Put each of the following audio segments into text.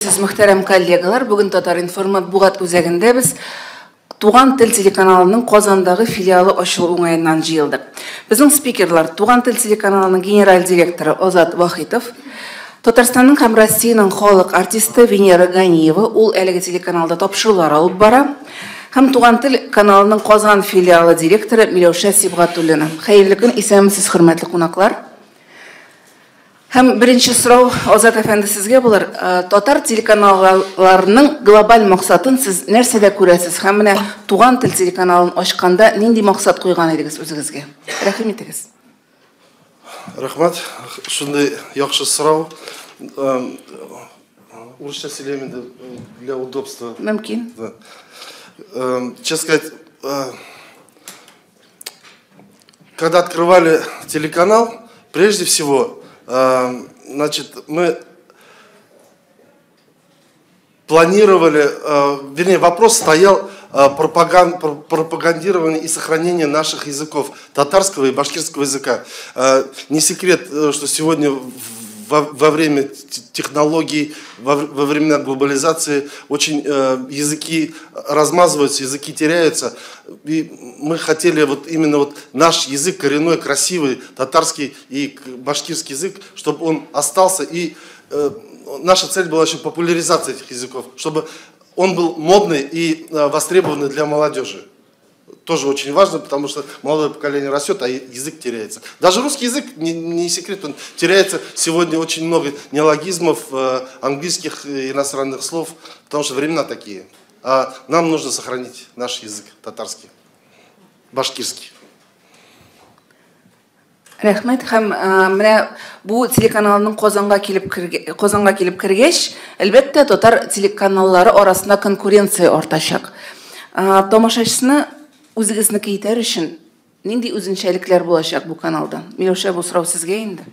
Сез, мөхтәрәм коллегалар, бүген Татар-информ матбугат үзәгендә без Туган тел телеканалының Казандагы филиалы ачылу уңаеннан җыелдык. Безнең спикерлар Туган тел телеканалының генераль директоры Азат Вахитов, Татарстанның һәм Россиянең халык артисты Венера Ганиева, ул әлеге телеканалда тапшырулар алып бара, һәм Туган тел каналының Казан филиалы директоры Миләүшә Сибгатуллина. Хәерле көн, исәнмесез, хөрмәтле кунаклар. Һәм беренче сорау, Азат әфәнде, сезгә булыр. Татар телеканалларының глобаль максатын сез нәрсәдә күрәсез? Һәм менә Туган тел телеканалын ачканда нинди максат куйган идегез үзегезгә? Рәхим итегез. Рәхмәт, шундый яхшы сорау. Урысча сөйләйм инде для удобства. Мөмкин. Да. Честно сказать, когда открывали телеканал, прежде всего, значит, мы планировали, вернее, вопрос стоял пропагандирование и сохранение наших языков, татарского и башкирского языка. Не секрет, что сегодня во время технологий, во времена глобализации очень языки размазываются, языки теряются. И мы хотели вот именно вот наш язык коренной, красивый, татарский и башкирский язык, чтобы он остался. И наша цель была еще популяризация этих языков, чтобы он был модный и востребованный для молодежи. Тоже очень важно, потому что молодое поколение растет, а язык теряется. Даже русский язык, не секрет, он теряется. Сегодня очень много неологизмов, английских и иностранных слов, потому что времена такие. А нам нужно сохранить наш язык татарский, башкирский. Рәхмәт. Һәм менә бу телеканалның Казанга килеп кергәч, әлбәттә, татар телеканаллары арасында конкуренция артачак. Тамашачысны үзегезнеке итәр өчен нинди үзенчәлекләр булачак бу каналда? Миләүшә, бу сорау сезгә инде.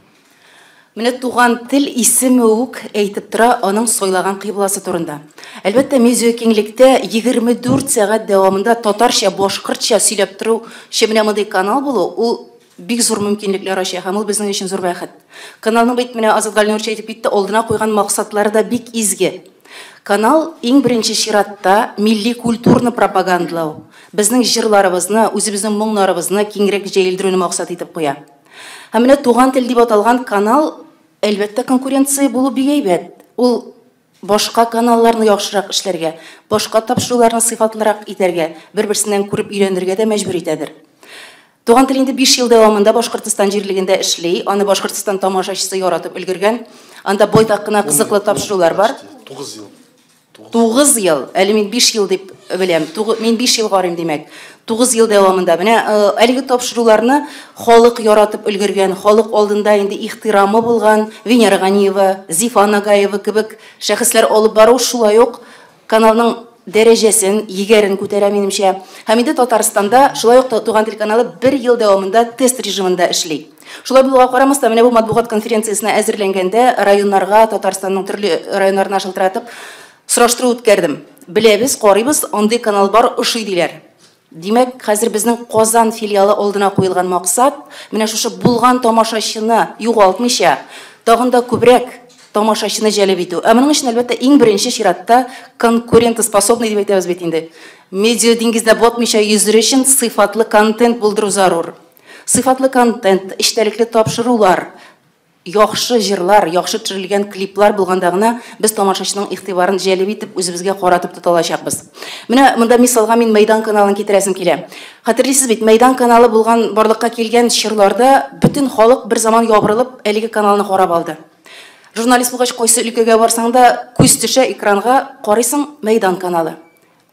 Менә Туган тел исеме үк әйтеп тора аның сайлаган кыйбласы турында. Әлбәттә, медиа киңлектә 24 сәгать дәвамында татарча, башкортча сөйләп тору, менә мондый канал булу, ул бик зур мөмкинлекләр ача һәм ул безнең өчен зур бәхет. Каналның бит менә Азат Галинурович әйтеп китте, алдына куйган максатлары да бик изге. Канал иң беренче чиратта милли культурны пропагандалау, безнең җырларыбызны, үзебезнең моңнарыбызны киңрәк җәелдерүне максат итеп куя. Һәм менә Туган тел дип аталган канал, әлбәттә, конкуренция булу бик әйбәт. Ул башка каналларны яхшырак эшләргә, башка тапшыруларны сыйфатлырак итәргә, бер-берсеннән күреп өйрәнергә дә мәҗбүр итәдер. Туган тел инде 5 ел дәвамында Башкортстан җирлегендә эшли, аны Башкортстан тамашачысы яратып өлгергән. Анда байтак кына кызыклы тапшырулар бар. 9 ел. 9 ел, әле мин 5 ел дип беләм. Мин 5 ел карыйм, димәк. 9 ел дәвамында менә әлеге тапшыруларны халык яратып өлгергән, халык алдында инде ихтирамы булган Венера Ганиева, Зифа Нагаева кебек шәхесләр алып бару шулай ук каналның дәрәҗәсен, егәрен күтәрә минемчә. Һәм инде Татарстанда шулай ук Туган тел каналы 1 ел дәвамында тест режимында эшли. Шулай булуга карамастан, менә бу матбугат конференциясенә әзерләнгәндә районнарга, Татарстанның төрле районнарына шылтыратып сораштыру үткәрдем. Беләбез, карыйбыз, андый канал бар, ошый диләр. Димәк, хәзер безнең Казан филиалы алдына куелган максат, менә шушы булган тамашачыны югалтмыйча, тагын да күбрәк тамашачыны җәлеп итү. Ә моның өчен, әлбәттә, иң беренче чиратта конкурентоспособный дип әйтәбез бит инде. Медиа диңгездә батмыйча йөзер өчен сыйфатлы контент булдыру зарур. Сыйфатлы контент, эчтәлекле тапшырулар, яхшы җырлар, яхшы төшерелгән клиплар булганда гына без тамашачының игътибарын җәлеп итеп, үзебезгә каратып тота алачакбыз. Менә монда мисалга мин Мәйдан каналын китерәсем килә. Хәтерлисез бит, Мәйдан каналы булган барлыкка килгән чорларда бөтен халык бер заман ябырылып әлеге каналны карап алды. Журналист булгач, кайсы өлкәгә барсаң да, күз төшә экранга, карыйсың Мәйдан каналы.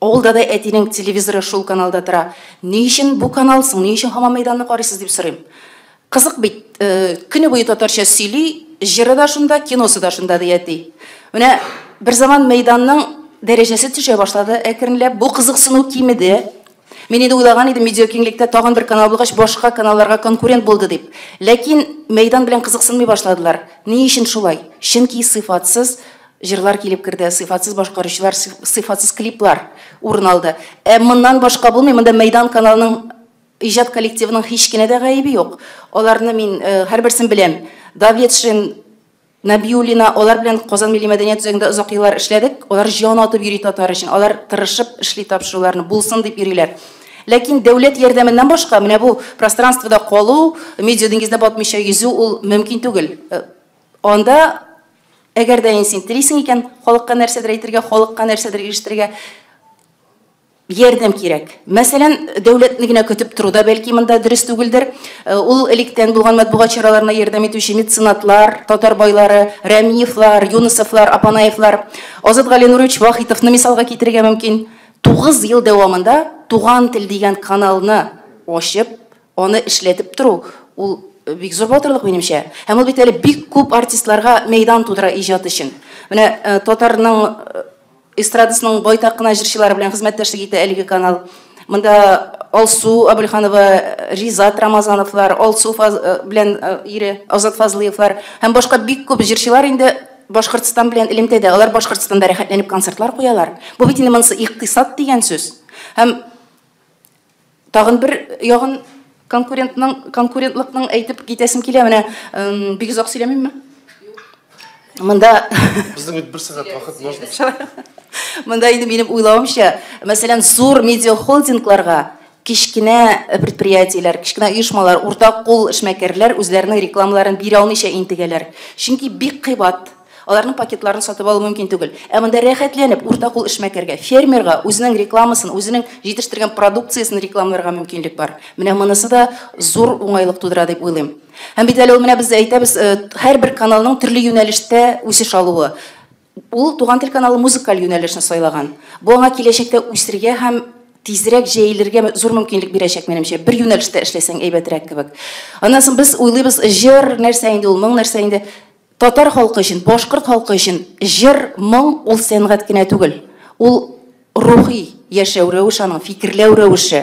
Авылда да әтинең телевизоры шул каналда тора. Ни өчен бу канал соң, ни өчен һаман Мәйданны карыйсыз дип сорыйм. Кызык бит, көне буе татарча сөйли, җыры да шунда, киносы да шунда ди әти. Менә бер заман Мәйданның дәрәҗәсе төшә башлады әкренләп, бу кызыксыну кимеде. Мин инде уйлаган идем, медиа киңлектә тагын бер канал булгач, башка каналларга конкурент булды дип. Ләкин Мәйдан белән кызыксынмый башладылар. Ни өчен шулай? Чөнки сыйфатсыз җырлар килеп керде, сыйфатсыз башкаручылар, сыйфатсыз клиплар урын алды. Ә моннан башка булмый, монда Мәйдан каналының иҗат коллективының һич кенә дә гаебе юк. Аларны мин һәрберсен беләм. Давлетшин Набиуллина, алар белән Казан милли мәдәният үзәгендә озак еллар эшләдек. Алар җан атып йөри татар өчен, алар тырышып эшли тапшыруларны булсын дип йөриләр. Ләкин дәүләт ярдәменнән башка менә бу пространствода калу, медиа диңгездә батмыйча йөзү ул мөмкин түгел. Анда әгәр дә син телисең икән, халыкка нәрсәдер әйтергә, халыкка нәрсәдер ирештерергә ярдәм кирәк. Мәсәлән, дәүләтне генә көтеп тору да бәлки монда дөрес түгелдер. Ул электән булган матбугат чараларына ярдәм итүче меценатлар, татар байлары, Рәмиевлар, Юнысовлар, Апанаевлар, Азат Галинурович Вахитовны мисалга китерергә мөмкин. 9 ел дәвамында Туган тел дигән каналны ачып, аны эшләтеп тору, ул бик зур батырлык минемчә. Һәм ул бит әле бик күп артистларга мәйдан тудыра иҗат өчен. Менә татарның эстрадасының байтак кына җырчылары белән хезмәттәшлек итә әлеге канал. Монда Алсу Абульханова, Ризат Рамазановлар, Алсу белән ире Азат Фазлыевлар һәм башка бик күп җырчылар инде Башкортстан белән элемтәдә. Алар Башкортстанда рәхәтләнеп концертлар куялар. Бу бит инде монысы икътисад дигән сүз. Һәм тагын бер ягын конкурентлыкның әйтеп китәсем килә. Менә бик озак сөйләмимме? Монда безнең бит бер сәгать вакыт можно. Монда инде минем уйлавымча, мәсәлән, зур медиа холдингларга кечкенә предприятиеләр, кечкенә оешмалар, уртак кул эшмәкәрләр үзләренең рекламаларын бирә алмыйча интегәләр. Чөнки бик кыйбат. Аларның пакетларын сатып алу мөмкин түгел. Ә монда рәхәтләнеп уртак кул эшмәкәргә, фермерга үзенең рекламасын, үзенең җитештергән продукциясен рекламаларга мөмкинлек бар. Менә монысы да зур уңайлык тудыра дип уйлыйм. Һәм бит әле ул менә без әйтәбез, һәрбер каналның төрле юнәлештә үсеш алуы. Ул Туган тел каналы музыкаль юнәлешне сайлаган. Бу аңа киләчәктә үсергә һәм тизрәк җәелергә зур мөмкинлек бирәчәк минемчә. Бер юнәлештә эшләсәң әйбәтрәк кебек. Аннан соң без уйлыйбыз, җыр нәрсә инде ул, моң нәрсә инде. Татар халкы өчен, башкорт халкы өчен җыр, моң ул сәнгать кенә түгел. Ул рухи яшәү рәвеше, аның фикерләү рәвеше.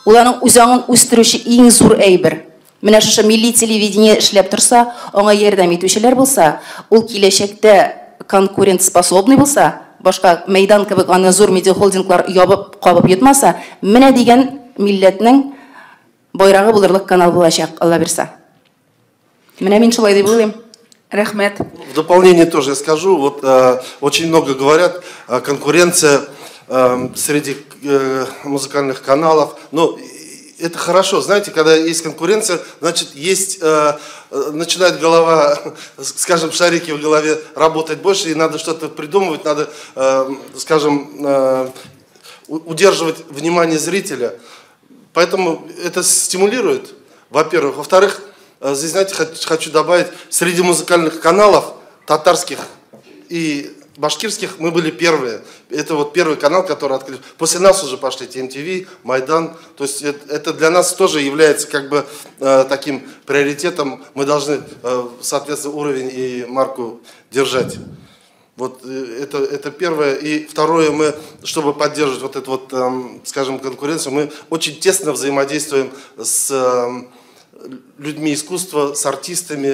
Ул аның үз аңын үстерүче иң зур әйбер. Менә шушы милли телевидение эшләп торса, аңа ярдәм итүчеләр булса, ул киләчәктә конкурентспособный булса, башка мәйдан кебек аны зур медиа холдинглар ябып, кабып йотмаса, менә дигән милләтнең байрагы булырлык канал булачак, Алла бирсә. Менә мин шулай дип уйлыйм. Рәхмәт. В дополнение тоже я скажу, вот очень много говорят, конкуренция среди музыкальных каналов, но это хорошо, знаете, когда есть конкуренция, значит, есть, начинает голова, скажем, шарики в голове работать больше, и надо что-то придумывать, надо, скажем, удерживать внимание зрителя. Поэтому это стимулирует, во-первых. Во-вторых, здесь, знаете, хочу добавить, среди музыкальных каналов татарских и башкирских мы были первые. Это вот первый канал, который открыли. После нас уже пошли ТМТВ, Майдан. То есть это для нас тоже является как бы таким приоритетом. Мы должны, соответственно, уровень и марку держать. Вот это первое. И второе, мы, чтобы поддерживать вот эту вот, скажем, конкуренцию, мы очень тесно взаимодействуем с людьми искусства, с артистами,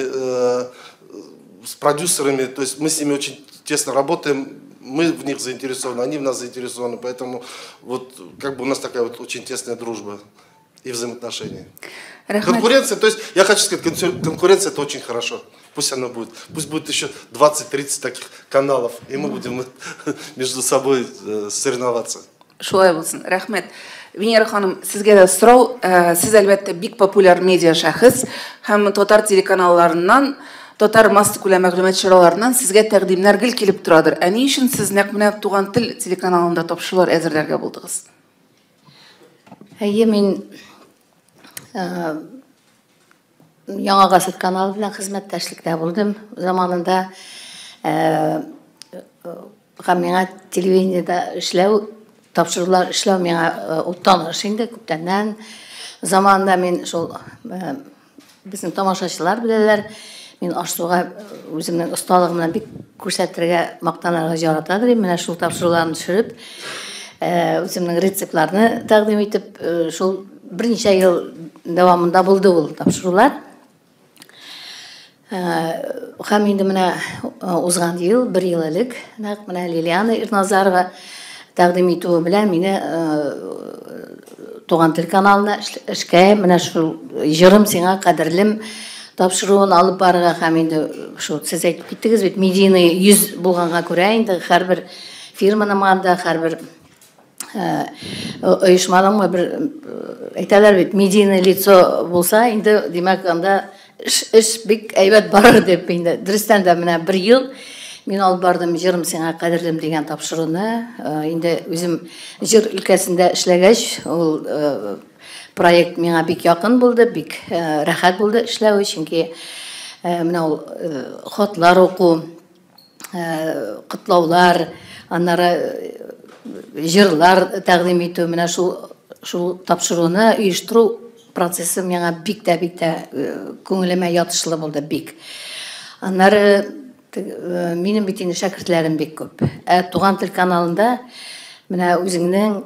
с продюсерами. То есть мы с ними очень тесно работаем, мы в них заинтересованы, они в нас заинтересованы, поэтому вот как бы у нас такая вот очень тесная дружба и взаимоотношения. Рәхмәт. Конкуренция, то есть я хочу сказать, конкуренция это очень хорошо, пусть она будет, пусть будет еще 20-30 таких каналов, и мы будем между собой соревноваться. Шулай булсын, рәхмәт. Венера ханым, сезгә дә сорау. Сез әлбәттә бик популяр медиа шәхес һәм татар телеканалларыннан, татар массакүләм мәгълүмат чараларыннан сезгә тәкъдимнәр гел килеп торадыр. Ә ни өчен сез нәкъ менә Туган тел телеканалында тапшырулар әзерләргә булдыгыз? Әйе, мин Яңа гасыр каналы белән хезмәттәшлектә булдым. Заманында һәм миңа телевидениедә эшләү, тапшырулар эшләү миңа ул таныш инде күптәннән. Заманында мин шул безнең тамашачылар беләләр. Мин аш-суга үземнең осталыгым белән бик күрсәтергә, мактанырга яратадыр идем. Менә шул тапшыруларны төшереп, үземнең рецептларны тәкъдим итеп, шул берничә ел дәвамында булды ул тапшырулар. Һәм инде менә узган ел, бер ел элек, нәкъ менә Лилиана Ирназарова тәкъдим итүе белән мине Туган тел каналына эшкә, менә шул җырым сиңа кадерлем тапшыруын алып барырга һәм инде шул сез әйтеп киттегез бит, медийный йөз булганга күрә инде һәрбер фирманың анда, һәрбер оешманың бер әйтәләр бит, медийный лицо булса, инде димәк анда эш бик әйбәт барыр дип инде. Дөрестән дә менә бер ел мин алып бардым «Җырым сиңа кадерлем» дигән тапшыруны. Инде үзем җыр өлкәсендә эшләгәч, ул проект миңа бик якын булды, бик рәхәт булды эшләве, чөнки менә ул хатлар уку, котлаулар, аннары җырлар тәкъдим итү, менә шул тапшыруны оештыру процессы миңа бик тә күңелемә ятышлы булды, бик. Аннары минем бит инде шәкертләрем бик күп. Ә Туган тел каналында менә үзеңнең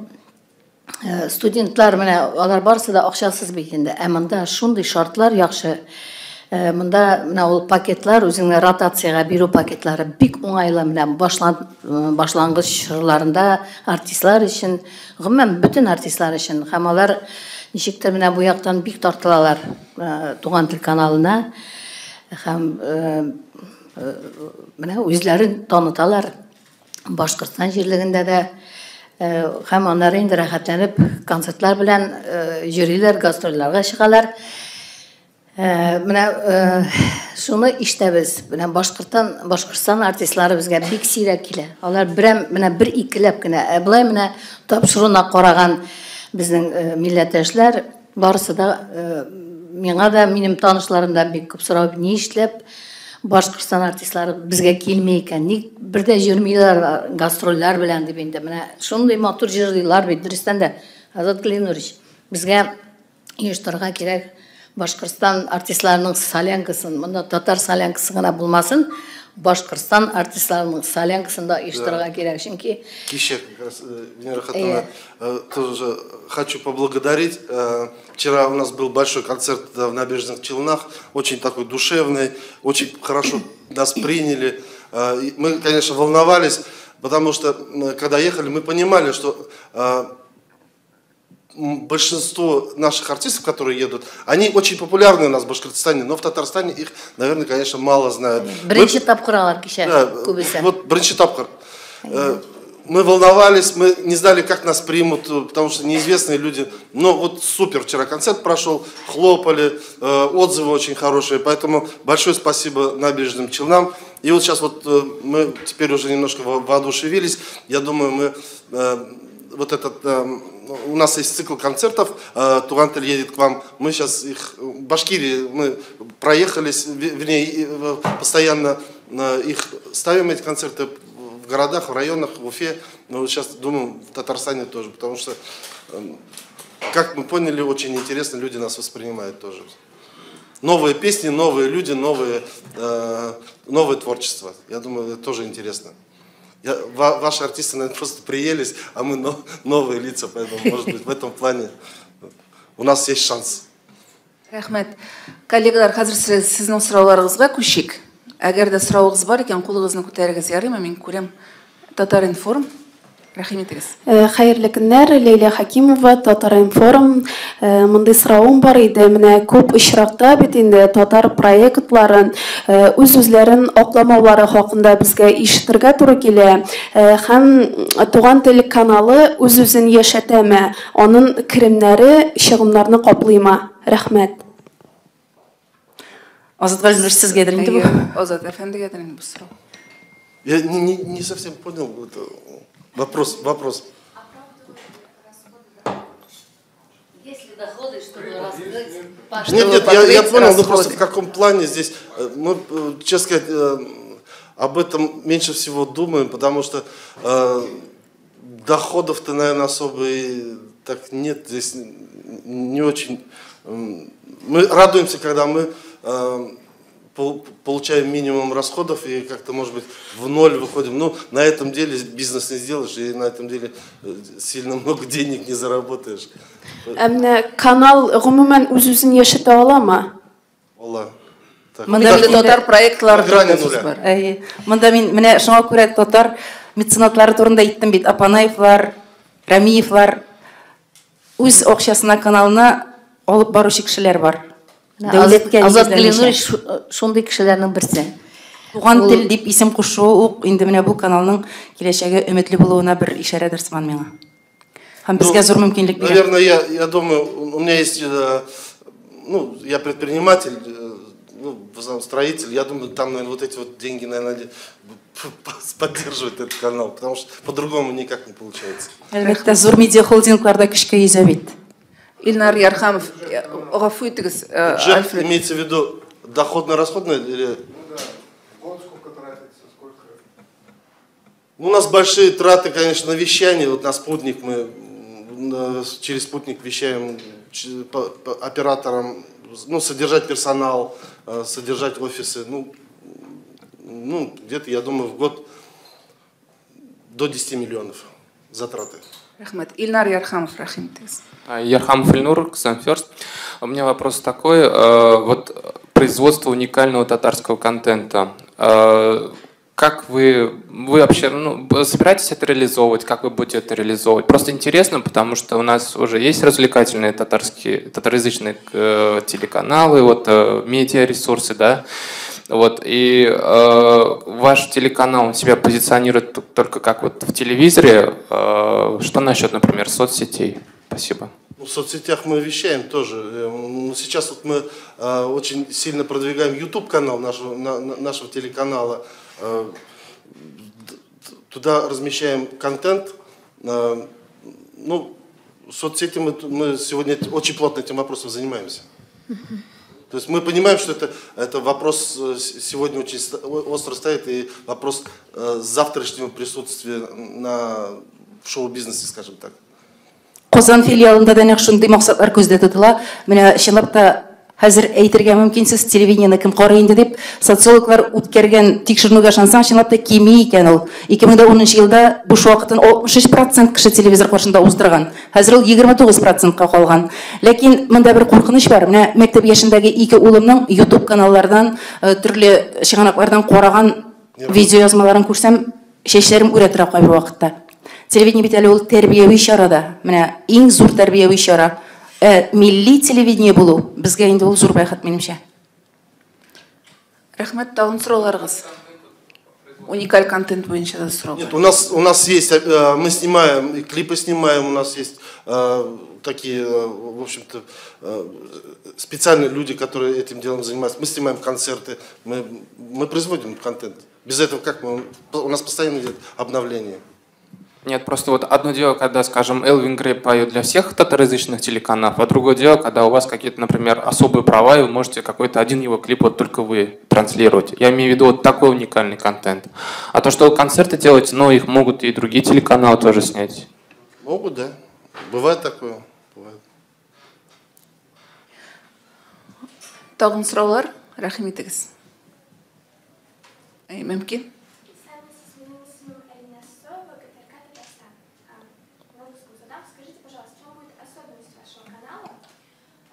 студентлар, менә алар барысы да акчасыз бит инде. Ә монда шундый шартлар яхшы. Монда менә ул пакетлар, үзеңне ротациягә бирү пакетлары бик уңайлы. Менә башлангыч чорларында артистлар өчен, гомумән бөтен артистлар өчен, һәм алар ничектер менә бу яктан бик тартылалар Туган тел каналына һәм менә үзләрен таныталар Башкортстан җирлегендә дә. Һәм аннары инде рәхәтләнеп концертлар белән йөриләр, гастрольләргә чыгалар. Менә шуны ишетәбез. Менә Башкортстан артистлары безгә бик сирәк килә. Алар берәм, менә бер икеләп кенә. Ә болай менә тапшыруына караган безнең милләттәшләр барысы да миңа да, минем танышларым да бик күп сорау, ни эшләп Башкортстан артистлары безгә килми икән, ник бер дә йөрмиләр гастрольләр белән дип инде. Менә шундый матур җырлыйлар бит, дөрестән дә, Азат Глинурович, безгә оештырырга кирәк Башкортстан артистларының солянкасын, монда татар солянкасы гына булмасын, Башкортстан артистларының солянкасын да оештырырга кирәк, чөнки кичә как раз, Венера Хатыновна, тоже хочу поблагодарить. Вчера у нас был большой концерт в Набережных Челнах, очень такой душевный, очень хорошо нас приняли. Мы, конечно, волновались, потому что, когда ехали, мы понимали, что большинство наших артистов, которые едут, они очень популярны у нас в Башкортостане, но в Татарстане их, наверное, конечно, мало знают. Беренче тапкыр алар кичә күбесе. Вот беренче тапкыр. Мы волновались, мы не знали, как нас примут, потому что неизвестные люди. Но вот супер вчера концерт прошел, хлопали, отзывы очень хорошие, поэтому большое спасибо Набережным Челнам. И вот сейчас вот мы теперь уже немножко воодушевились. Я думаю, мы вот этот, у нас есть цикл концертов, Туган тел едет к вам. Мы сейчас их, в Башкирии мы проехались, вернее, постоянно их ставим, эти концерты в городах, в районах, в Уфе. Но вот сейчас думаем, в Татарстане тоже, потому что, как мы поняли, очень интересно люди нас воспринимают тоже. Новые песни, новые люди, новое творчество. Я думаю, это тоже интересно. Ваши артисты, наверное, просто приелись, а мы новые лица, поэтому, может быть, в этом плане у нас есть шанс. Рәхмәт. Коллегалар, хәзер сезнең сорауларыгызга күчик. Әгәр дә соравыгыз бар икән, кулыгызны күтәрегез, ярыймы? Мин күрәм. Татар-информ. Рәхим итегез. Хәерле көннәр, Ләйлә Хакимова, Татар-информ. Мондый соравым бар иде. Менә күп очракта бит инде татар проектларын үз-үзләрен акламаулары хакында безгә ишетергә туры килә. Һәм Туган тел каналы үз-үзен яшәтәме? Аның керемнәре чыгымнарны каплыймы? Рәхмәт. Азат Галимович, сезгәдер инде бу. Азат әфәндегәдер инде бу сорау. Я не совсем понял это. Вопрос, вопрос. Есть ли доходы, чтобы раскрыть? Нет, нет, я понял, но просто в каком плане здесь. Мы, честно сказать, об этом меньше всего думаем, потому что доходов-то, наверное, особо и так нет. Здесь не очень. Мы радуемся, когда мы получаем минимум расходов и как-то, может быть, в ноль выходим. Ну, на этом деле бизнес не сделаешь, и на этом деле сильно много денег не заработаешь. Ә менә канал гомумән үз-үзен яшәтә аламы? Ала. Монда инде татар проектлары бар. Әйе. Монда мин менә шуңа күрә татар меценатлары турында әйттем бит. Апанаевлар, Рамиевлар үз акчасына каналны алып баручы кешеләр бар. Дәүләткә Азат Гыйльнурович шундый кешеләрнең берсе. Туган тел дип исем кушу ук инде менә бу каналның киләчәге өметле булуына бер ишарәдер сыман миңа. Һәм безгә зур мөмкинлек бирә. Наверное, я думаю, у меня есть, ну, я предприниматель, ну, в основном строитель, я думаю, там, наверное, вот эти вот деньги, наверное, поддерживают этот канал, потому что по-другому никак не получается. Әлбәттә, зур медиа холдингларда көчкә йөзә бит. Илнар Ярхамов, гафу итегез, Бюджет Альфред. Имеется в виду доходно-расходное или... Ну да, год сколько тратится, сколько... Ну, у нас большие траты, конечно, на вещание. Вот на спутник мы через спутник вещаем по операторам, ну, содержать персонал, содержать офисы. Ну, где-то, я думаю, в год до 10 миллионов затраты. Рәхмәт. Илнар Ярхамов, рәхим итегез. Ярхамов Ильнур, Казан Ферст. У меня вопрос такой. Вот производство уникального татарского контента. Как вы вообще, ну, собираетесь это реализовывать? Как вы будете это реализовывать? Просто интересно, потому что у нас уже есть развлекательные татарские, татароязычные телеканалы, вот, медиаресурсы, да? Вот, и ваш телеканал себя позиционирует только как вот в телевизоре. Что насчет, например, соцсетей? Спасибо. Ну, в соцсетях мы вещаем тоже. Сейчас вот мы очень сильно продвигаем YouTube-канал нашего телеканала. Туда размещаем контент. Ну, соцсети мы сегодня очень плотно этим вопросом занимаемся. То есть мы понимаем, что это вопрос сегодня очень остро стоит, и вопрос завтрашнего присутствия в шоу-бизнесе, скажем так. Казан филиалында да нәкъ шундый максатлар күздә тотыла. Менә чынлап та хәзер әйтергә мөмкинсез, телевидениене кем карый инде дип, социологлар үткәргән тикшеренүгә ышансаң, чынлап та кими икән ул. 2010 елда буш вакытын 63% кеше телевизор каршында уздырган. Хәзер ул 29%-ка калган. Ләкин монда бер куркыныч бар. Менә мәктәп яшендәге ике улымның YouTube каналлардан, төрле чыганаклардан караган видео язмаларын күрсәм, чәчләрем үрә тора кайбер вакытта. Телевидение бит әле ул тәрбияви чара да. Менә иң зур тәрбияви чара. Милли телевидение булу безгә инде ул зур бәхет, минемчә. Рәхмәт, тагын сорауларыгыз. Уникаль контент буенча да сорау. Нет, у нас есть, мы снимаем, и клипы снимаем, у нас есть такие, в общем-то, специальные люди, которые этим делом занимаются. Мы снимаем концерты, мы производим контент. Без этого как мы? У нас постоянно идет обновление. Нет, просто вот одно дело, когда, скажем, Элвин Грей поет для всех татароязычных телеканалов, а другое дело, когда у вас какие-то, например, особые права, и вы можете какой-то один его клип вот только вы транслировать. Я имею в виду вот такой уникальный контент. А то, что вы концерты делаете, ну, их могут и другие телеканалы тоже снять. Могут, да. Бывает такое. Бывает. Тагын сораулар? Рәхим итегез. Әй, мөмкин? Исәнмесез, минем исемем Эльмира Сысоева, ГТРК Татарстан. На русском задам. Скажите, пожалуйста, в чем будет особенность вашего канала?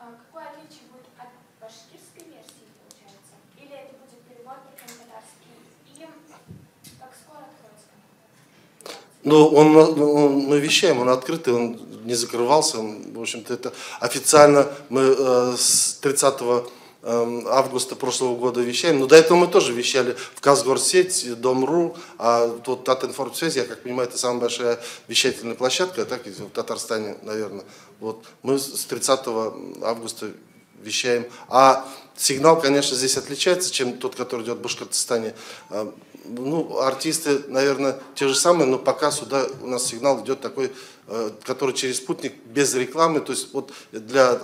Какое отличие будет от башкирской версии, получается? Или это будет перевод только на татарский? И как скоро откроется канал? Ну, мы вещаем, он открытый, он не закрывался. Он, в общем-то, это официально мы с 30 августа прошлого года вещаем. Но до этого мы тоже вещали в Казгорсеть, Дом.ру, а вот Татинформсвязь, я как понимаю, это самая большая вещательная площадка, так, в Татарстане, наверное. Вот, мы с 30 августа вещаем. А сигнал, конечно, здесь отличается, чем тот, который идет в Башкортостане. Ну, артисты, наверное, те же самые, но пока сюда у нас сигнал идет такой, который через спутник, без рекламы. То есть вот для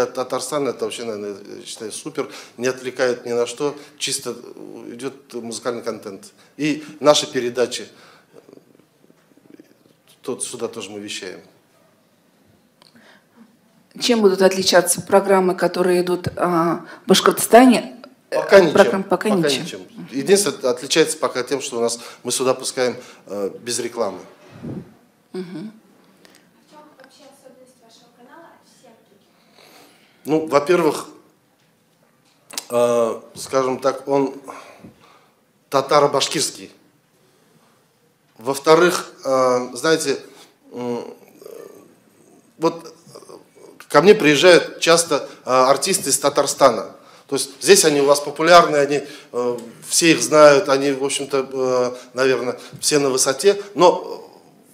Татарстана это вообще, наверное, я считаю, супер. Не отвлекает ни на что, чисто идет музыкальный контент. И наши передачи, тут сюда тоже мы вещаем. Чем будут отличаться программы, которые идут в Башкортостане? Пока ничем. Программ пока ничем. Ничем. Единственное, отличается пока тем, что у нас мы сюда пускаем без рекламы. В чем вообще особенность вашего канала от всех других? Ну, во-первых, скажем так, он татаро-башкирский. Во-вторых, знаете, вот Ко мне приезжают часто артисты из Татарстана. То есть здесь они у вас популярны, они все их знают, они, в общем-то, наверное, все на высоте. Но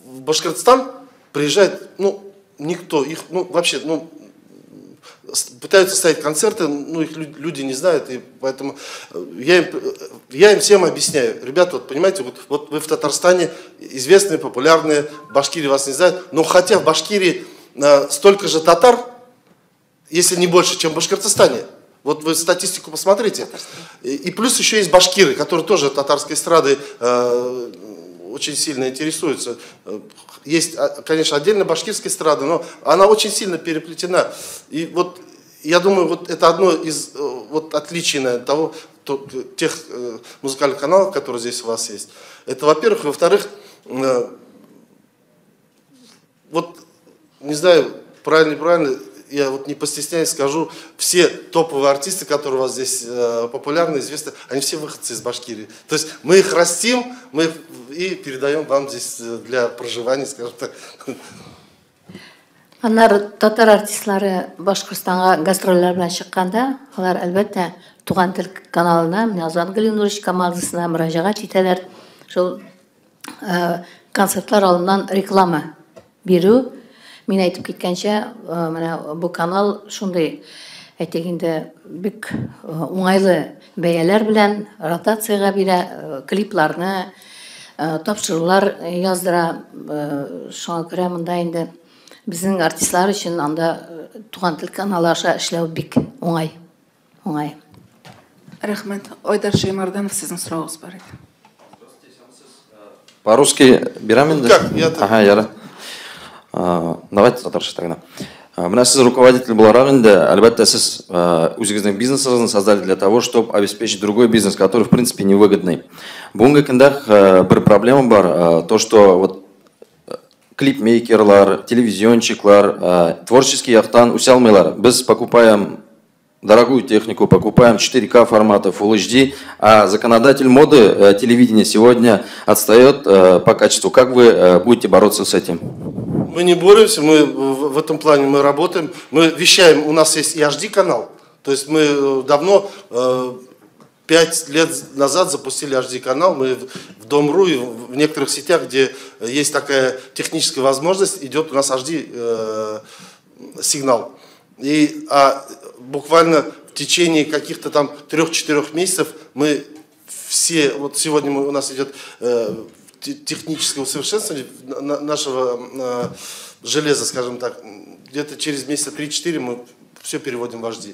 в Башкортостан приезжает, ну, никто, их, ну, вообще, ну, пытаются ставить концерты, ну, их люди не знают, и поэтому я им всем объясняю. Ребята, вот понимаете, вот вы в Татарстане известные, популярные, в Башкирии вас не знают, но хотя в Башкирии столько же татар, если не больше, чем в Башкортостане. Вот вы статистику посмотрите. И плюс еще есть башкиры, которые тоже татарской эстрадой очень сильно интересуются. Есть, конечно, отдельно башкирская эстрада, но она очень сильно переплетена. И вот я думаю, вот это одно из вот отличий, наверное, тех музыкальных каналов, которые здесь у вас есть. Это, во-первых. Во-вторых, вот, не знаю, правильно, неправильно, я вот не постесняюсь, скажу, все топовые артисты, которые у вас здесь популярны, известны, они все выходцы из Башкирии. То есть мы их растим, мы их и передаем вам здесь для проживания, скажем так. Аннары татар артистлары Башкортстанга гастрольләр белән чыкканда, алар әлбәттә Туган тел каналына, менә Азат Галинуллович командасына мөрәҗәгать итәләр. Шул концертлар алдыннан реклама бирү. Мин әйтеп киткәнчә, менә бу канал шундый, әйтик инде, бик уңайлы бәяләр белән ротациягә бирә, клипларны, тапшырулар яздыра. Шуңа күрә монда инде безнең артистлар өчен анда Туган тел каналы аша эшләү бик уңай. Уңай. Рәхмәт. Айдар Шаймарданов, сезнең соравыгыз бар иде. По-русски бирәм инде? Как? Я Ага, ярар. Давайте татарча тогда. Менә сез руководитель буларак инде, әлбәттә, сез үзегезнең бизнесыгызны создали для того, чтобы обеспечить другой бизнес, который, в принципе, невыгодный. Бүгенге көндә бер проблема бар, то, что вот клипмейкерлар, телевизионщиклар творческий яктан үсә алмыйлар. Без покупаем дорогую технику, покупаем 4К формата, Full HD, а законодатель моды телевидения сегодня отстает по качеству. Как вы будете бороться с этим? Мы не боремся, мы в этом плане мы работаем, мы вещаем, у нас есть и HD канал, то есть мы давно, 5 лет назад запустили HD канал, мы в Дом.ру и в некоторых сетях, где есть такая техническая возможность, идет у нас HD сигнал. И буквально в течение каких-то там 3-4 месяцев мы все, вот сегодня у нас идет техническое усовершенствование нашего железа, скажем так, где-то через месяца 3-4 мы все переводим в HD.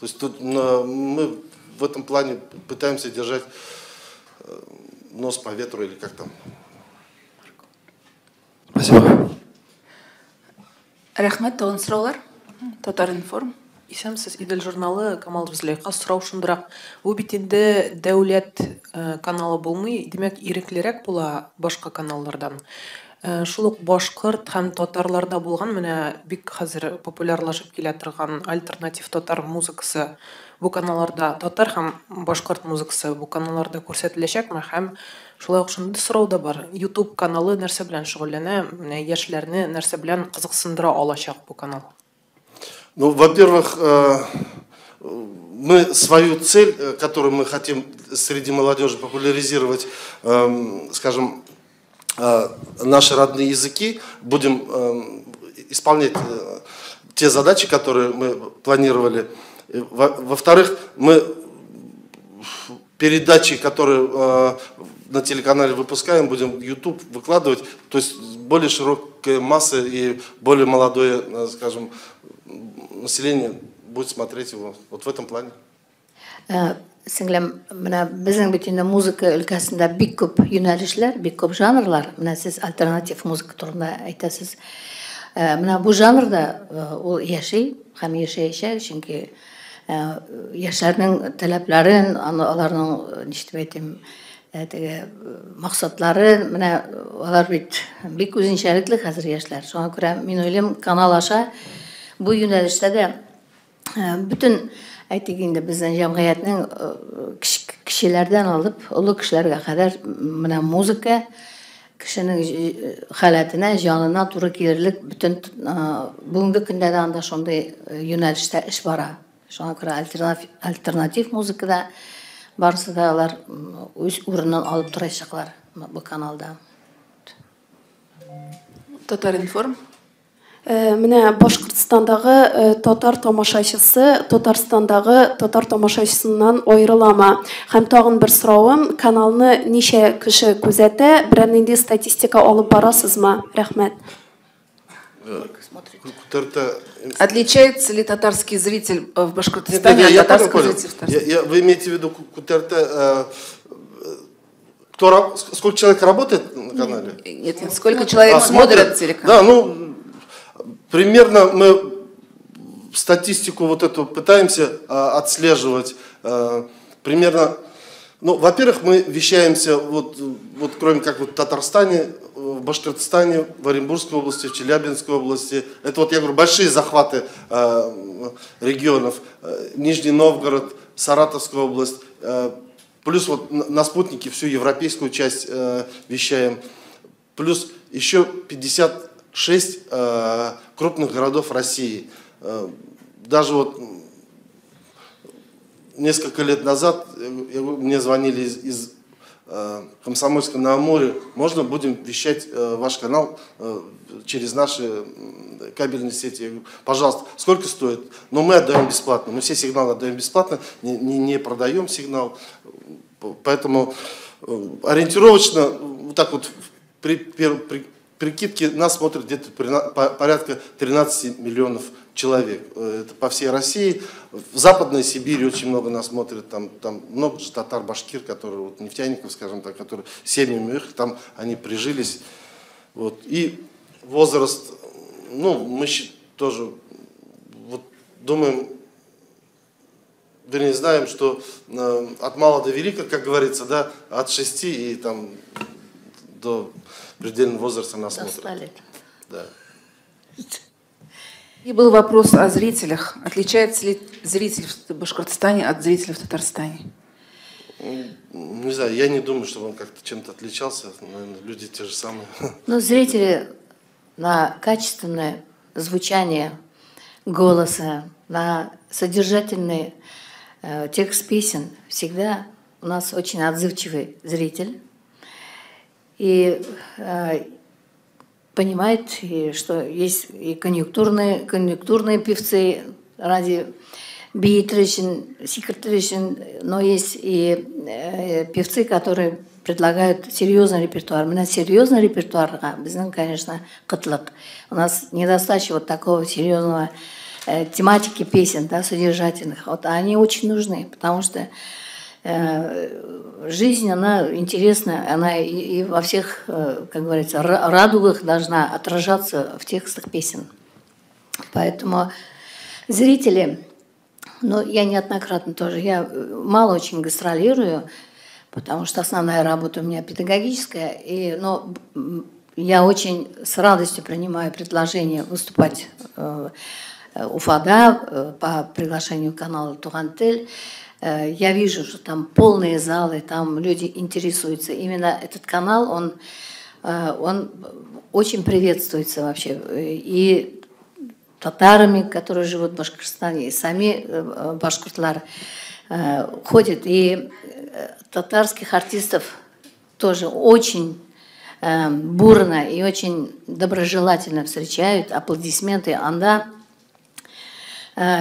То есть тут мы в этом плане пытаемся держать нос по ветру или как там. Спасибо. Рәхмәт, тагын сораулар? Татар-информ. Исәнмесез, Идел журналы, Камал Зөләйха. Сорау шундыйрак. Бу бит инде дәүләт каналы булмый, димәк, иреклерәк була башка каналлардан. Шул ук башкорт һәм татарларда булган менә бик хәзер популярлашып килә торган альтернатив татар музыкасы бу каналларда, татар һәм башкорт музыкасы бу каналларда күрсәтеләчәкме? Һәм шулай ук шундый сорау да бар. YouTube каналы нәрсә белән шөгыльләнә, менә яшьләрне нәрсә белән кызыксындыра алачак бу канал? Ну, во-первых, мы свою цель, которую мы хотим среди молодежи популяризировать, скажем, наши родные языки, будем исполнять те задачи, которые мы планировали. Во-вторых, мы передачи, которые на телеканале выпускаем, будем в YouTube выкладывать, то есть более широкая масса и более молодое, скажем, население будет смотреть его вот в этом плане. Сеңлем, менә безнең бит инде музыка өлкәсендә бик күп юнәлешләр, бик күп жанрлар. Менә сез альтернатив музыка турында әйтәсез. Менә бу жанрда ул яши һәм яшәячәк, чөнки яшьләрнең таләпләрен, аларның, ничек дип әйтим, теге максатлары, менә алар бит бик үзенчәлекле хәзер яшьләр. Шуңа күрә мин уйлыйм, канал аша бу юнәлештә дә бөтен, әйтик инде, безнең җәмгыятьнең кешеләрдән алып олы кешеләргә кадәр менә музыка Кешенең халәтенә, җанына туры килерлек бөтен бүгенге көндә дә анда шундый юнәлештә эш бара. Шуңа күрә альтернатив музыкада барысы да алар үз урынын алып торачаклар бу каналда. Татар-информ. Менә Башкортстандагы татар тамашачысы Татарстандагы татар тамашачысыннан аерыламы? Һәм тагын бер соравым, каналны ничә кеше күзәтә, берәр нинди статистика алып барасызмы? Рәхмәт. Отличается ли татарский зритель в Башкортостане от татарского зрителя в Татарстане? Вы имеете в виду КТРТ? Сколько человек работает на канале? Нет, нет, сколько человек смотрит телеканал? Да, ну, примерно мы статистику вот эту пытаемся отслеживать. Примерно, ну, во-первых, мы вещаемся, вот кроме как вот в Татарстане, в Башкортостане, в Оренбургской области, в Челябинской области. Это вот, я говорю, большие захваты регионов. Нижний Новгород, Саратовская область. Плюс вот на спутнике всю европейскую часть вещаем. Плюс еще 56 крупных городов России. Даже вот несколько лет назад мне звонили из Комсомольска на Амуре, можно будем вещать ваш канал через наши кабельные сети? Я говорю, пожалуйста, сколько стоит? Но мы отдаем бесплатно, мы все сигналы отдаем бесплатно, не продаем сигнал. Поэтому ориентировочно, вот так вот при прикидке нас смотрит где-то порядка 13 миллионов человек. Это по всей России. В Западной Сибири очень много нас смотрит. Там много же татар, башкир, которые, вот, нефтяников, скажем так, которые семьями уехали, там они прижились. Вот. И возраст, ну, мы тоже вот, думаем, вернее, знаем, что от мала до велика, как говорится, да, от 6 и там до предельного возраста нас смотрят. Да. И был вопрос о зрителях. Отличается ли зритель в Башкортостане от зрителя в Татарстане? Не знаю, я не думаю, чтобы он как-то чем-то отличался. Наверное, люди те же самые. Но зрители на качественное звучание голоса, на содержательный текст песен всегда у нас очень отзывчивый зритель. И понимает, что есть и конъюнктурные певцы ради биитришин, сикртришин, но есть и певцы, которые предлагают серьезный репертуар. У нас серьезный репертуар, конечно, кытлык. У нас недостача вот такого серьезного тематики песен, да, содержательных. Вот они очень нужны, потому что жизнь, она интересна, она и во всех, как говорится, радугах должна отражаться в текстах песен. Поэтому зрители, ну, я неоднократно тоже, я мало очень гастролирую, потому что основная работа у меня педагогическая, но я очень с радостью принимаю предложение выступать Уфада по приглашению канала «Туган тел». Я вижу, что там полные залы, там люди интересуются. Именно этот канал, он очень приветствуется вообще. И татарами, которые живут в Башкортостане, и сами башкортлар ходят. И татарских артистов тоже очень бурно и очень доброжелательно встречают. Аплодисменты. Анда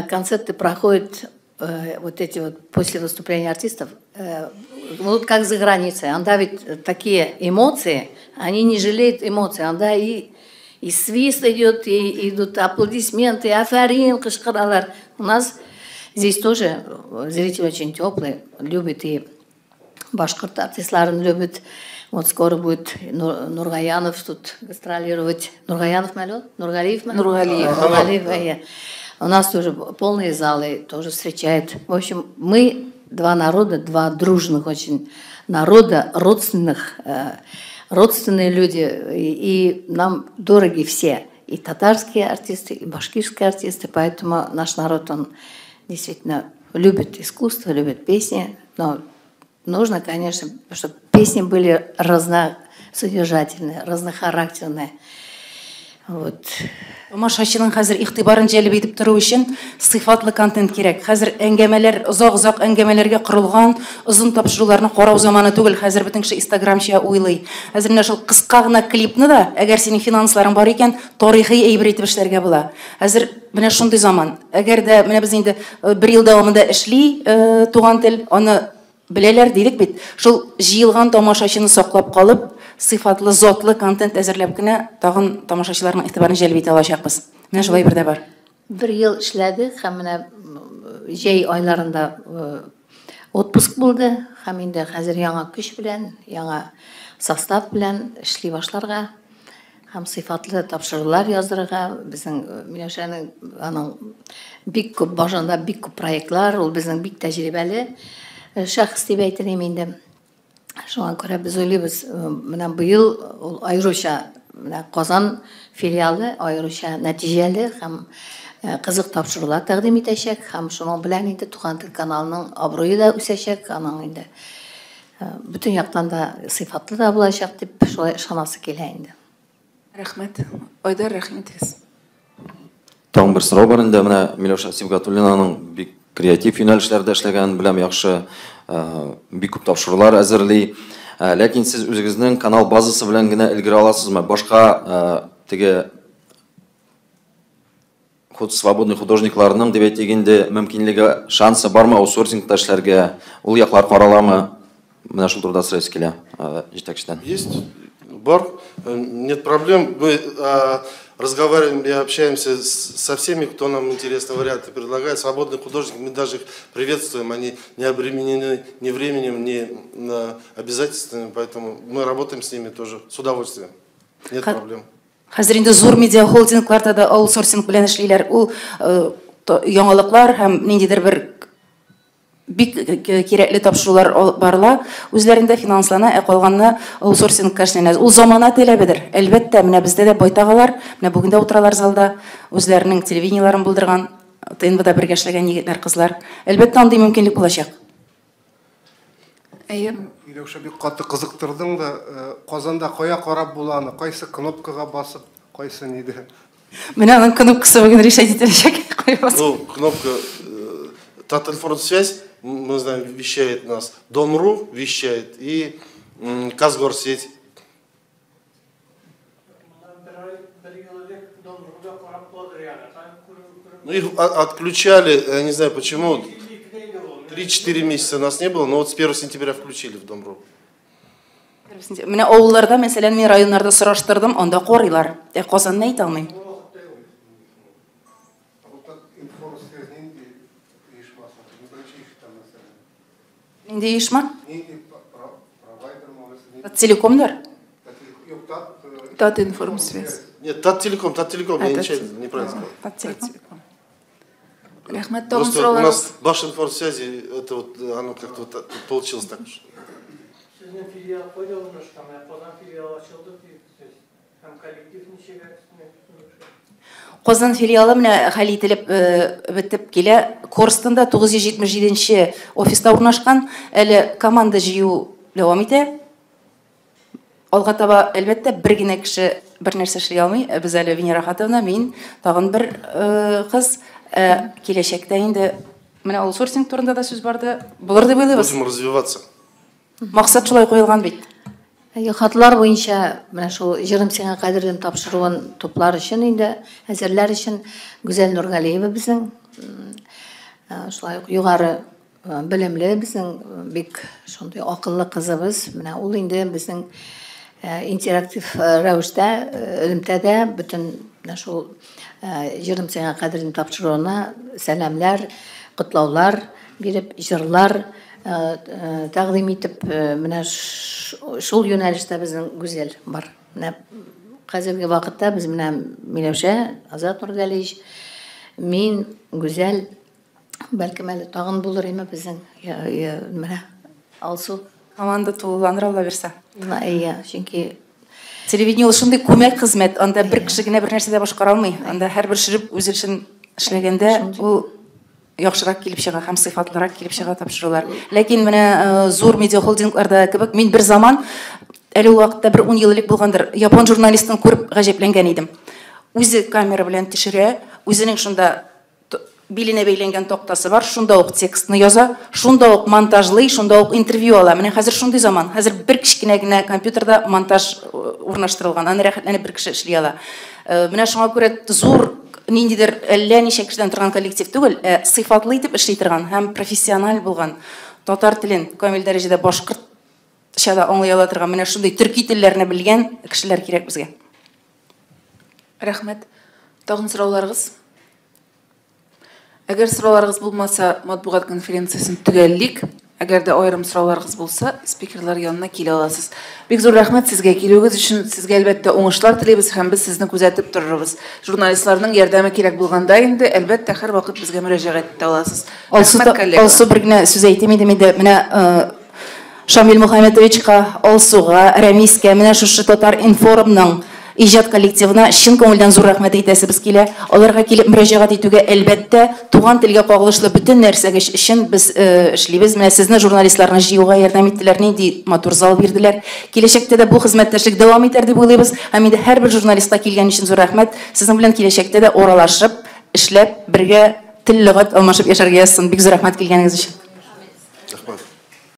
концерты проходят вот эти вот после выступления артистов, вот как за границей. Анда ведь такие эмоции, они не жалеют эмоций. Анда и свист идет, и идут аплодисменты, афарин, кышкыралар. У нас здесь тоже зрители очень теплые, любят и башкорт артистларын любят. Вот скоро будет Нургаянов тут гастролировать. Нургаянов малет? Нургалиев? Нургалиев. Нургалиев. У нас тоже полные залы, тоже встречают. В общем, мы два народа, два дружных очень народа, родственных, родственные люди, и нам дороги все, и татарские артисты, и башкирские артисты, поэтому наш народ, он действительно любит искусство, любит песни, но нужно, конечно, чтобы песни были содержательное, разнохарактерное. Вот. Тамашачының хәзер игътибарын җәлеп итеп тору өчен сыйфатлы контент кирәк. Хәзер әңгәмәләр, озак-озак әңгәмәләргә корылган озын тапшыруларны карау заманы түгел. Хәзер бөтен кеше инстаграмча уйлый. Хәзер менә шул кыска гына клипны да, әгәр синең финансларың бар икән, тарихи әйбер итеп эшләргә була. Хәзер менә шундый заман. Әгәр дә менә без инде бер ел дәвамында эшли Туган тел, аны беләләр дидек бит. Шул җыелган тамашачыны саклап калып, сыйфатлы, затлы контент әзерләп кенә тагын тамашачыларның игътибарын җәлеп итә алачакбыз. Менә шулай бер дә бар. Бер ел эшләдек һәм менә җәй айларында отпуск булды һәм инде хәзер яңа көч белән, яңа состав белән эшли башларга һәм сыйфатлы тапшырулар яздырырга. Безнең Миләүшәнең аның бик күп башында бик күп проектлар, ул безнең бик тәҗрибәле шәхес дип әйтер идем инде. Шуңа күрә без уйлыйбыз, менә быел ул аеруча менә Казан филиалы аеруча нәтиҗәле һәм кызык тапшырулар тәкъдим итәчәк һәм шуның белән инде Туган тел каналының абруе да үсәчәк, аның инде бөтен яктан да сыйфатлы да булачак дип шулай ышанасы килә инде. Рәхмәт. Айдар, рәхим итегез. Тагын бер сорау бар инде. Менә Миләүшә Сибгатуллинаның бик креатив юнәлешләрдә эшләгәнен беләм, яхшы, бик күп тапшырулар әзерли. Ләкин сез үзегезнең канал базасы белән генә өлгерә аласызмы? Башка теге свободный художникларның дип әйтик инде мөмкинлеге, шансы бармы аутсорсингта эшләргә? Ул яклар караламы? Менә шул турыда сорыйсы килә җитәкчедән. Есть, бар, нет проблем. Мы разговариваем и общаемся со всеми, кто нам интересные варианты предлагает. Свободный художник, мы даже их приветствуем, они не обременены ни временем, ни обязательствами, поэтому мы работаем с ними тоже с удовольствием. Нет проблем. Хәзер инде зур медиа холдингларда да аутсорсинг белән эшлиләр. Ул яңалыклар һәм ниндидер бер бик кирәкле тапшырулар барыла, үзләрендә финанслана, ә калганны аутсорсингка эшләнә. Ул замана таләбедер. Әлбәттә, менә бездә дә байтак алар, менә бүген дә утыралар залда, үзләренең телевидениеларын булдырган, ТНВда бергә эшләгән егетләр, кызлар. Әлбәттә, андый мөмкинлек булачак. Әйе. Миләүшә, бик каты кызыктырдың да, Казанда кая карап була аны, кайсы кнопкага басып, кайсы нидә? Менә аның кнопкасы бүген решать ителәчәк. Кая басып? Ну, кнопка Татинформсвязь, мы знаем, вещает нас, Дом.ру вещает и Казгорсеть. Ну, их отключали, я не знаю почему, 3-4 месяца нас не было, но вот с 1 сентября включили в Дом.ру. Менә авылларда, мәсәлән, мин районнарда сораштырдым, анда карыйлар. Ә Казанны әйтә алмыйм. Информсвязь нинди оешмасы? Мин беренче ишетәм, мәсәлән. Нинди оешма? Нинди провайдер мы? Телекомнар? Юк, Тат Татинформсвязь. Нет, Таттелеком, Таттелеком, А, я Таттелеком. неправильно сказал. Таттелеком. Рәхмәт, тагын Просто у сораулар. нас Башинформсвязи, это вот оно как-то вот получилось так уж. Сезнең филиал кайда урнашкан? Менә Казан филиалы ачылды дип сез. Һәм коллектив ничек? Казан филиалы менә хәл ителеп бетеп килә. Корстонда 977 офиста урнашкан. Әле команда җыю дәвам итә. Алга таба, әлбәттә, бер генә кеше бер нәрсә эшли алмый. Без әле Венера Хатовна, мин, тагын бер кыз. Киләчәктә инде менә аутсорсинг турында да сүз барды. Булыр дип уйлыйбыз. Будем развиваться. Максат шулай куелган бит. Әйе, хатлар буенча менә шул Җырым сиңа кадерлем тапшыруын туплар өчен инде, әзерләр өчен Гүзәл Нургалиева безнең, шулай ук югары белемле безнең бик шундый акыллы кызыбыз. Менә ул инде безнең интерактив рәвештә, элемтәдә бөтен менә шул Җырым сиңа кадерлем тапшыруына сәламләр, котлаулар биреп, җырлар тәкъдим итеп, менә шул юнәлештә безнең Гүзәл бар. Менә хәзерге вакытта без менә Миләүшә, Азат Нургалиевич, мин, Гүзәл, бәлкем әле тагын булыр име безнең, менә Алсу. Команда тулыландыра ала бирсә. Әйе, чөнки телевидение ул шундый күмәк хезмәт, анда бер кеше генә бер нәрсә дә башкара алмый. Анда һәрбер шөреп үз эшен эшләгәндә ул яхшырак килеп чыга һәм сыйфатлырак килеп чыга тапшырулар. Ләкин менә зур медиа холдингларда кебек мин бер заман Әле ул вакытта бер 10 ел элек булгандыр. Япон журналистын күреп гаҗәпләнгән идем. Үзе камера белән төшерә, үзенең шунда биленә бәйләнгән тактасы бар, шунда ук текстны яза, шунда ук монтажлый, шунда ук интервью ала. Менә хәзер шундый заман. Хәзер бер кечкенә генә компьютерда монтаж урнаштырылган. Аны рәхәтләнеп бер кеше эшли ала. Менә шуңа күрә зур ниндидер әллә ничә кешедән торган коллектив түгел, ә сыйфатлы итеп эшли торган һәм профессиональ булган татар телен камил дәрәҗәдә башкортча да аңлый ала торган менә шундый төрки телләрне белгән кешеләр кирәк безгә. Рәхмәт. Тагын сорауларыгыз? Әгәр сорауларыгыз булмаса, матбугат конференциясен төгәллик. Әгәр дә аерым сорауларыгыз булса, спикерлар янына килә аласыз. Бик зур рәхмәт сезгә килүегез өчен. Сезгә әлбәттә уңышлар телибез һәм без сезне күзәтеп торырбыз. Журналистларның ярдәме кирәк булганда инде, әлбәттә, һәрвакыт безгә мөрәҗәгать итә аласыз. Алсу, Рәхмәт, коллегалар. Алсу, бер генә сүз әйтим инде мин дә. Менә Шамил Мухаметовичка, Алсуга, Рәмискә, менә шушы Татар информның иҗат коллективына чын күңелдән зур рәхмәт әйтәсебез килә. Аларга килеп мөрәҗәгать итүгә, әлбәттә, туган телгә кагылышлы бөтен нәрсәгә өчен без эшлибез. Менә сезне журналистларны җыюга ярдәм иттеләр, нинди матур зал бирделәр. Киләчәктә дә бу хезмәттәшлек дәвам итәр дип уйлыйбыз. Һәм инде һәрбер журналистка килгән өчен зур рәхмәт. Сезнең белән киләчәктә дә аралашып, эшләп, бергә тел лөгать алмашып яшәргә язсын. Бик зур рәхмәт килгәнегез өчен.